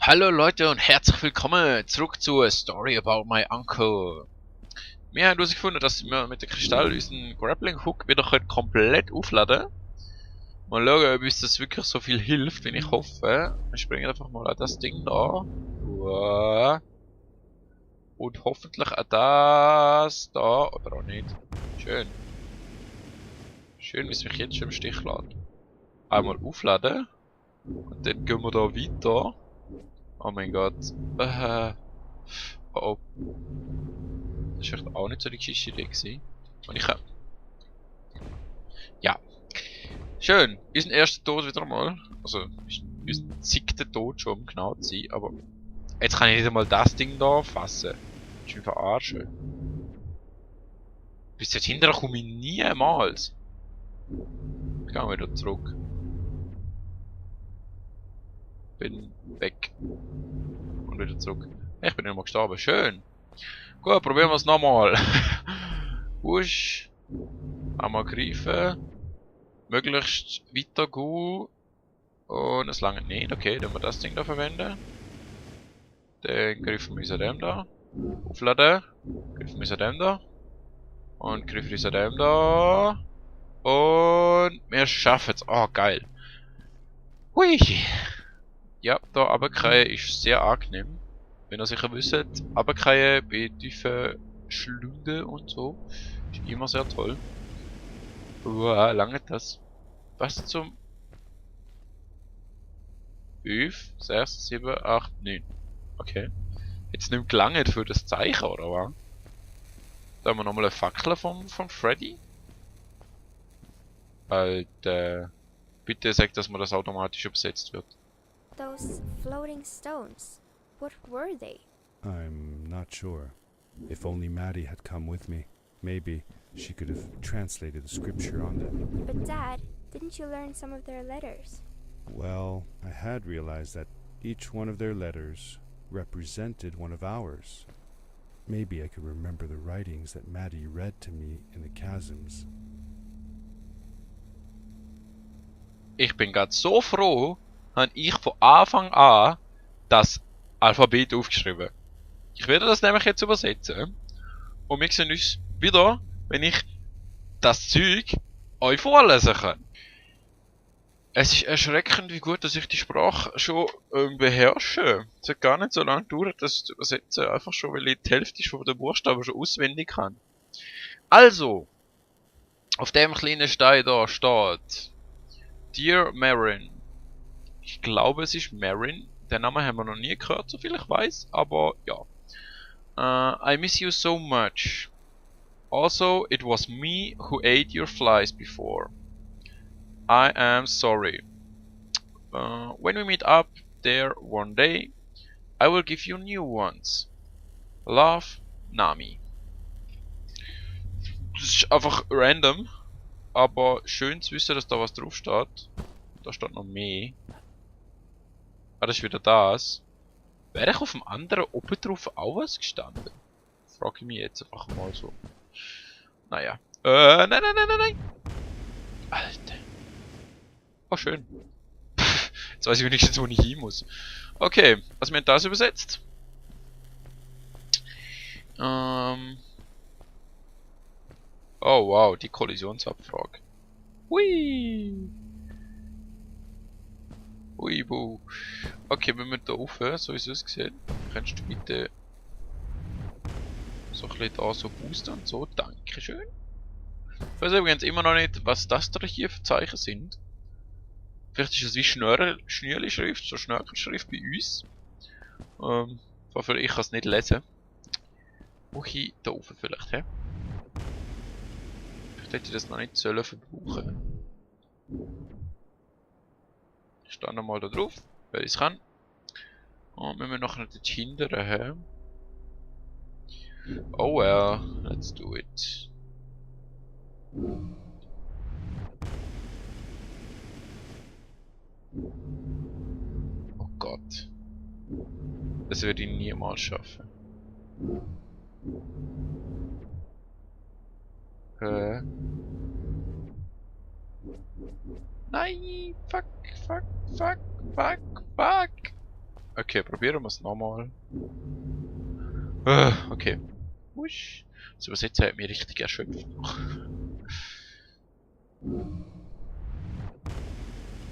Hallo Leute und herzlich willkommen zurück zu A Story About My Uncle. Wir haben herausgefunden, dass wir mit dem Kristall unseren Grappling Hook wieder komplett aufladen können. Mal schauen, ob uns das wirklich so viel hilft, wie ich hoffe. Wir springen einfach mal an das Ding da. Uah. Und hoffentlich an das da, oder auch nicht. Schön. Schön, wie es mich jetzt schon im Stich lässt. Einmal aufladen. Und dann gehen wir da weiter. Oh mein Gott. Oh. Das war echt auch nicht so die Geschichte gewesen. Und ich ja. Schön. Unseren ersten Tod wieder mal. Also, unseren 7. Tod schon, um genau zu sein. Aber jetzt kann ich nicht einmal das Ding da fassen. Das ist mich verarschen. Bis jetzt hinterher komme ich niemals. Ich gehe wieder zurück. Bin weg. Und wieder zurück. Ich bin nicht mal gestorben. Schön. Gut, probieren wir es nochmal. Wusch. Einmal greifen. Möglichst weiter gehen. Und es lange nicht. Okay, dann wir das Ding da verwenden. Dann greifen wir uns an dem da. Aufladen. Greifen wir uns an dem da. Und greifen uns an dem da. Und wir schaffen es. Oh, geil. Hui. Ja, da runterfallen ist sehr angenehm. Wenn ihr sicher wisst, runterfallen bei tiefen Schlünden und so ist immer sehr toll. Wow, lange das. Was zum 5, 6, 7, 8, 9. Okay. Jetzt nimmt lange für das Zeichen, oder was? Da haben wir nochmal eine Fackel von Freddy. Alter. Bitte sagt, dass man das automatisch übersetzt wird. Those floating stones, what were they? I'm not sure. If only Maddie had come with me, maybe she could have translated the scripture on them. But Dad, didn't you learn some of their letters? Well, I had realized that each one of their letters represented one of ours. Maybe I could remember the writings that Maddie read to me in the chasms. Ich bin gerade so froh, habe ich von Anfang an das Alphabet aufgeschrieben. Ich werde das nämlich jetzt übersetzen. Und wir sehen uns wieder, wenn ich das Zeug euch vorlesen kann. Es ist erschreckend, wie gut, dass ich die Sprache schon beherrsche. Es hat gar nicht so lange gedauert, das zu übersetzen. Einfach schon, weil ich die Hälfte von den Buchstaben schon auswendig kann. Also, auf dem kleinen Stein da steht Dear Marin. Ich glaube, es ist Marin. Den Namen haben wir noch nie gehört, soviel ich weiß, aber ja. I miss you so much. Also, it was me who ate your flies before. I am sorry. When we meet up there one day, I will give you new ones. Love, Nami. Das ist einfach random, aber schön zu wissen, dass da was drauf steht. Da steht noch mehr. Ah, das ist wieder das. Wäre ich auf dem anderen oben drauf auch was gestanden? Frage ich mich jetzt einfach mal so. Naja. Nein. Alter. Oh, schön. Jetzt weiß ich wenigstens, wo ich hin muss. Okay, was mir das übersetzt? Oh wow, die Kollisionsabfrage. Hui. Ui, buh. Okay, wenn wir da rauf, so ist es gesehen. Kannst du bitte so ein bisschen da so boosten und so. Dankeschön. Ich weiß übrigens immer noch nicht, was das da hier für Zeichen sind. Vielleicht ist es wie Schnürli-Schrift, so Schnörkelschrift bei uns. Ich kann es nicht lesen. Okay, da oben vielleicht, hä? Vielleicht hätte ich das noch nicht sollen verbrauchen. Ich stehe nochmal da drauf, weil ich es kann. Und wenn wir nachher dort hinten haben. Oh well, let's do it. Oh Gott. Das würde ich niemals schaffen. Nein! Fuck! Okay, probieren wir es nochmal. Okay. Wusch. Das Übersetzen hat mich richtig erschöpft.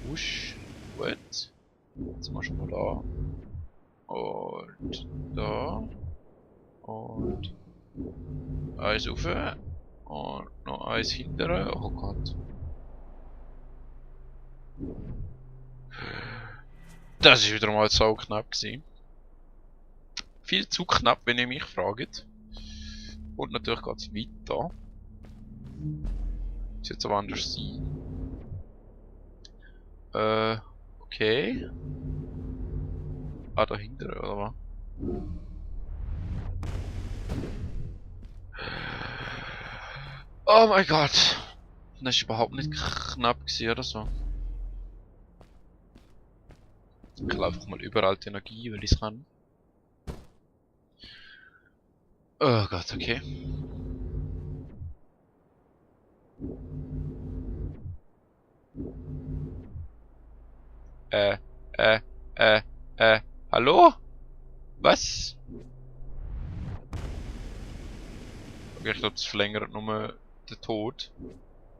Wusch. Gut. Jetzt sind wir schon mal da. Und da. Und eins rauf. Und noch eins hinterher. Oh Gott. Das ist wieder mal so knapp gewesen. Viel zu knapp, wenn ihr mich fragt. Und natürlich geht es weiter. Muss jetzt aber anders sein. Okay. Ah, dahinter, oder was? Oh mein Gott! Das ist überhaupt nicht knapp gewesen, oder so. Ich will einfach mal überall die Energie, weil ich es kann. Oh Gott, okay. Äh, äh, hallo? Was? Okay, ich glaube, das verlängert nur den Tod.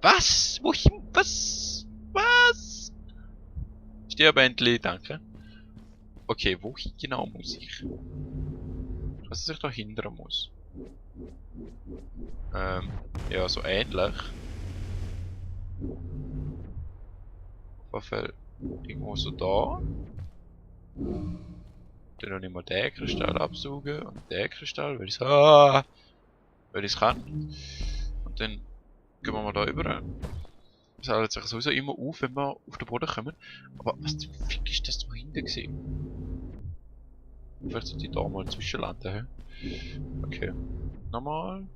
Was? Wohin? Was? Was? Stirb endlich, danke. Okay, wohin genau muss ich? Ich weiß, dass ich da hindern muss. Ja, so ähnlich. Auf jeden Fall irgendwo so da. Dann noch nicht mal den Kristall absaugen und den Kristall, weil ich es kann. Und dann gehen wir mal da über. Das hält sich sowieso immer auf, wenn wir auf den Boden kommen. Aber was zum Fick ist das da hinten gesehen? Vielleicht sollte ich da mal zwischenlanden, hä? Okay. Nochmal.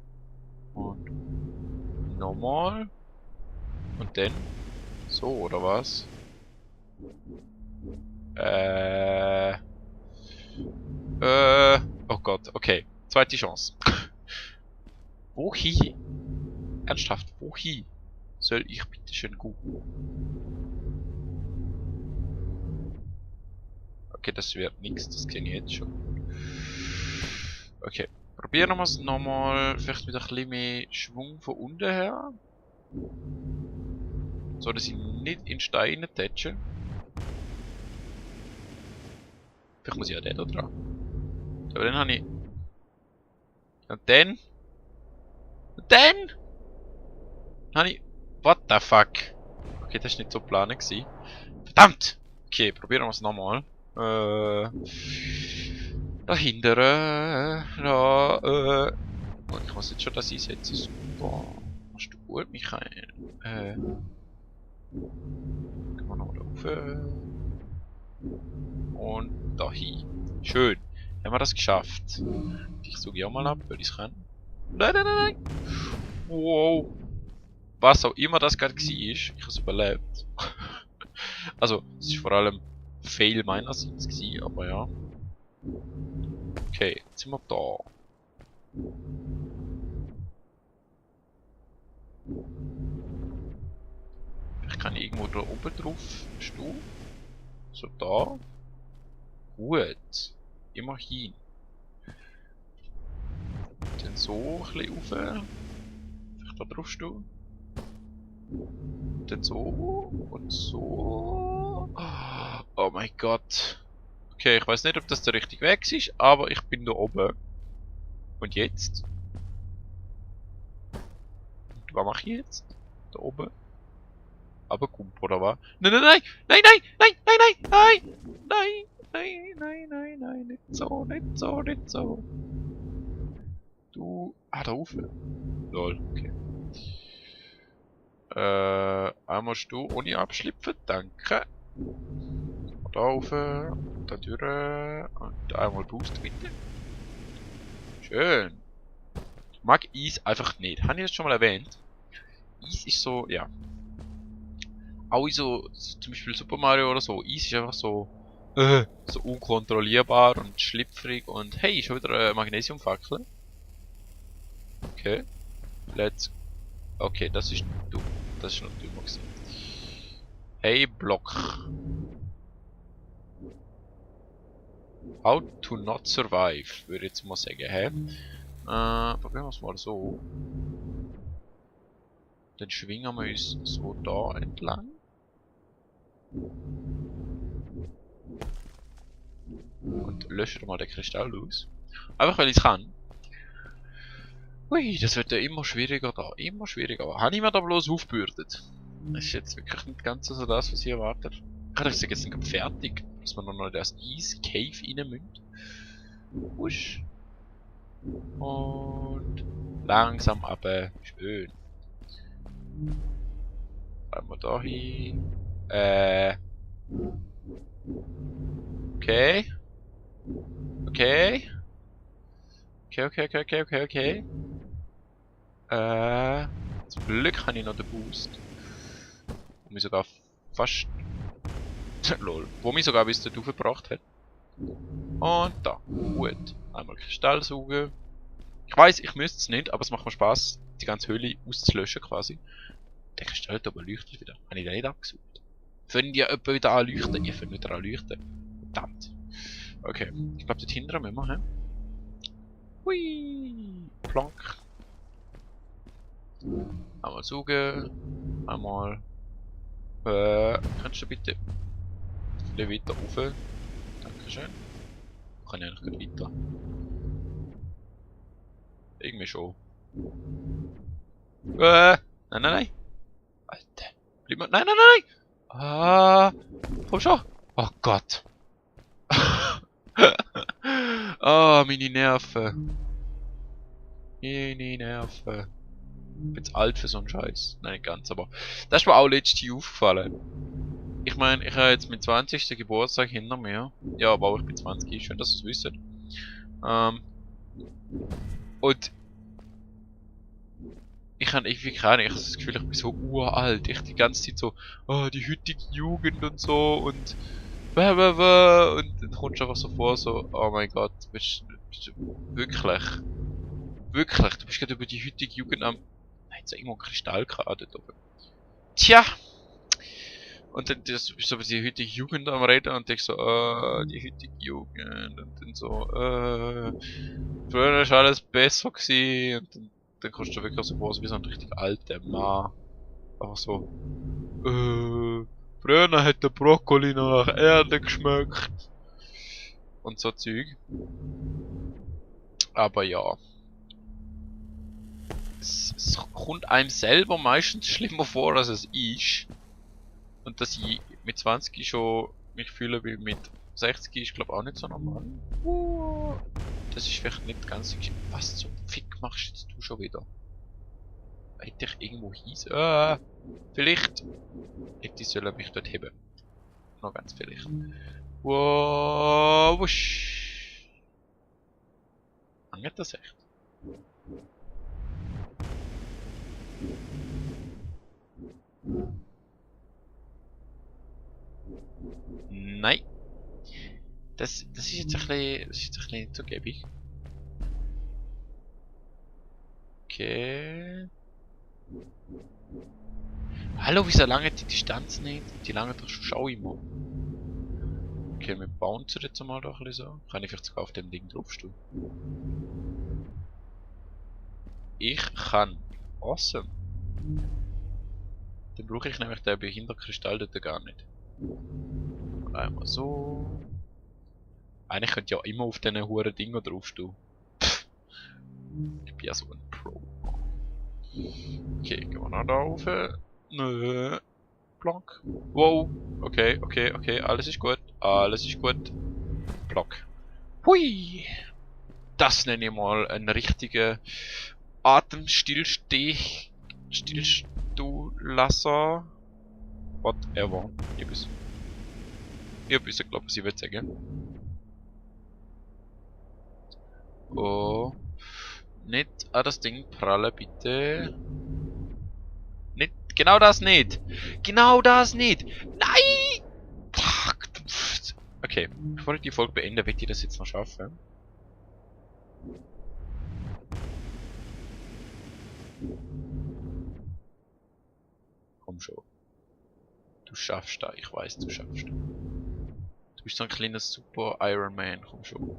Und nochmal. Und dann. So, oder was? Oh Gott, okay. Zweite Chance. Wohin? Ernsthaft, wohin soll ich bitte schön gucken? Okay, das wird nichts, das kenne ich jetzt schon. Okay, probieren wir es nochmal. Vielleicht mit ein bisschen mehr Schwung von unten her. So, dass ich nicht in Steine tätsche. Vielleicht muss ich ja den da dran. Aber dann habe ich. Und dann. Und dann habe ich. What the fuck? Okay, das war nicht so geplant gewesen. Verdammt! Okay, probieren wir es nochmal. Dahinter. Da. Und ich muss jetzt schon das einsetzen. Super. Machst du gut, Michael? Gehen wir noch da rauf. Und dahin. Schön. Haben wir das geschafft. Ich suche auch mal ab, weil ich es kann. Nein, nein, nein, nein. Wow. Was auch immer das gerade war, ich habe es überlebt. Also, es ist vor allem Fail meinerseits gewesen, aber ja. Okay, jetzt sind wir da. Vielleicht kann ich irgendwo da oben drauf stehen. So da. Gut. Immerhin. Dann so ein bisschen rauf. Vielleicht da drauf stehen. Dann so und so. Oh mein Gott. Okay, ich weiß nicht, ob das der richtige Weg ist, aber ich bin da oben. Und jetzt? Und was mache ich jetzt? Da oben? Aber Kump, oder was? Nein, nein, nein! Nein, nein! Nein, nein, nein! Nein! Nein! Nein, nein, nein, nein! Nicht so, nicht so, nicht so! Du. Ah, da rauf. Lol, okay. Einmal du ohne abschlüpfen, danke. Da rauf, da durch und einmal Boost bitte. Schön. Ich mag Eis einfach nicht. Habe ich das schon mal erwähnt? Eis ist so, ja. Auch so zum Beispiel Super Mario oder so. Eis ist einfach so, so unkontrollierbar und schlüpfrig und hey, schon wieder eine Magnesiumfackel. Okay. Let's. Okay, das ist dumm. Das ist noch dümmer gewesen. Hey, Block. How to not survive, würde ich jetzt mal sagen, hä? Probieren wir es mal so. Dann schwingen wir uns so da entlang. Und löschen mal den Kristall aus. Einfach weil ich es kann. Ui, das wird ja immer schwieriger da. Immer schwieriger. Habe ich mir da bloß aufgebürdet? Das ist jetzt wirklich nicht ganz so das, was ich erwartet. Ich dachte, ich jetzt nicht fertig. Dass wir noch in das Ease Cave rein müssen. Wusch. Und langsam aber schön. Einmal da hin. Okay. Okay. Okay. Zum Glück habe ich noch den Boost. Wo mich sogar fast... lol. Wo mich sogar bis dorthin gebracht hat. Und da. Gut. Einmal Kristall saugen. Ich weiß, ich müsste es nicht, aber es macht mir Spaß, die ganze Höhle auszulöschen quasi. Der Kristall hat aber leuchtet wieder. Habe ich den nicht abgesucht? Können die jemand wieder anleuchten? Ich finde wieder anleuchten. Verdammt. Okay. Ich glaube, dort hinten müssen wir hin. Hui. Plank. Einmal saugen. Einmal. Kannst du bitte ein bisschen weiter rauf? Dankeschön. Kann ich eigentlich nicht weiter. Irgendwie schon. Nein. Alter. Bleib mal. Nein. Komm schon. Oh Gott. Meine Nerven. Ich bin zu alt für so einen Scheiß. Nein, nicht ganz, aber das ist mir auch letztes Jahr aufgefallen. Ich meine, ich habe jetzt meinen 20. Geburtstag hinter mir. Ja, aber auch ich bin 20, schön, dass ihr es wisst. Und ich habe irgendwie keine Ahnung, ich habe das Gefühl, ich bin so uralt. Ich die ganze Zeit so, oh, die heutige Jugend und so und und dann kommst du einfach so vor, so, oh mein Gott, bist du wirklich, du bist gerade über die heutige Jugend am, nein, jetzt irgendwo Kristall gerade dort oben. Tja! Und dann bist du so über die heutige Jugend am Reden und denkst so, die heutige Jugend und dann so, früher ist alles besser gewesen und dann kommst du wirklich so vor, wie so ein richtig alter Mann. Einfach so, früher hat der Brokkoli noch nach Erde geschmeckt. Und so Zeug. Aber ja. Es kommt einem selber meistens schlimmer vor, als es ist. Und dass ich mit 20 schon mich fühle wie mit 60 ist, glaube ich, auch nicht so normal. Das ist vielleicht nicht ganz... Was zum Fick machst jetzt du schon wieder? Hätte ich irgendwo hieß? Vielleicht hätte ich sollen mich dort heben. Noch ganz vielleicht. Wow, wusch. Hängt das echt? Nein. Das ist jetzt ein bisschen nicht so gäbig. Okay. Hallo, wieso lange die Distanz nicht? Die lange doch schon schau immer. Okay, wir bouncen jetzt mal doch ein bisschen so. Kann ich vielleicht sogar auf dem Ding draufstehen? Ich kann. Awesome. Dann brauche ich nämlich den Behinderkristall dort gar nicht. Und einmal so. Eigentlich könnte ich ja immer auf diesen hohen Dinger draufstehen. Ich bin ja so ein Pro. Okay, gehen wir noch da rauf. Nö. Block. Wow. Okay. Alles ist gut. Block. Hui. Das nenne ich mal einen richtigen Stillstuhlasser. Whatever. Ich glaube, was ich will sagen. Oh. Nicht an das Ding prallen, bitte. Nicht. Genau das nicht. Nein! Okay, bevor ich die Folge beende, wird ich das jetzt noch schaffen. Komm schon. Du schaffst das, ich weiß, du schaffst das. Du bist so ein kleiner Super Iron Man, komm schon.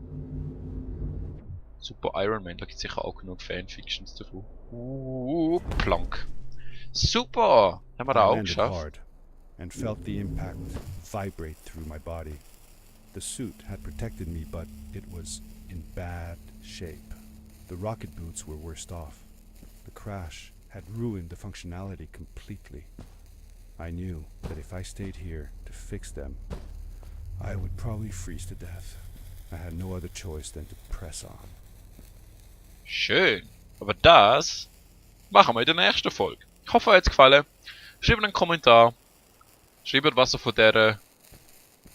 Super Iron Man, da gibt es sicher auch genug Fanfictions davon. Plank. Super! Haben wir da I auch landed geschafft. hard and felt the impact vibrate through my body. The suit had protected me, but it was in bad shape. The rocket boots were worst off. The crash had ruined the functionality completely. I knew that if I stayed here to fix them, I would probably freeze to death. I had no other choice than to press on. Schön. Aber das machen wir in der nächsten Folge. Ich hoffe, euch hat es gefallen. Schreibt einen Kommentar. Schreibt, was ihr von dieser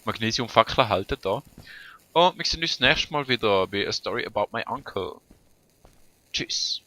Magnesiumfackel haltet da. Und wir sehen uns das nächste Mal wieder bei A Story About My Uncle. Tschüss.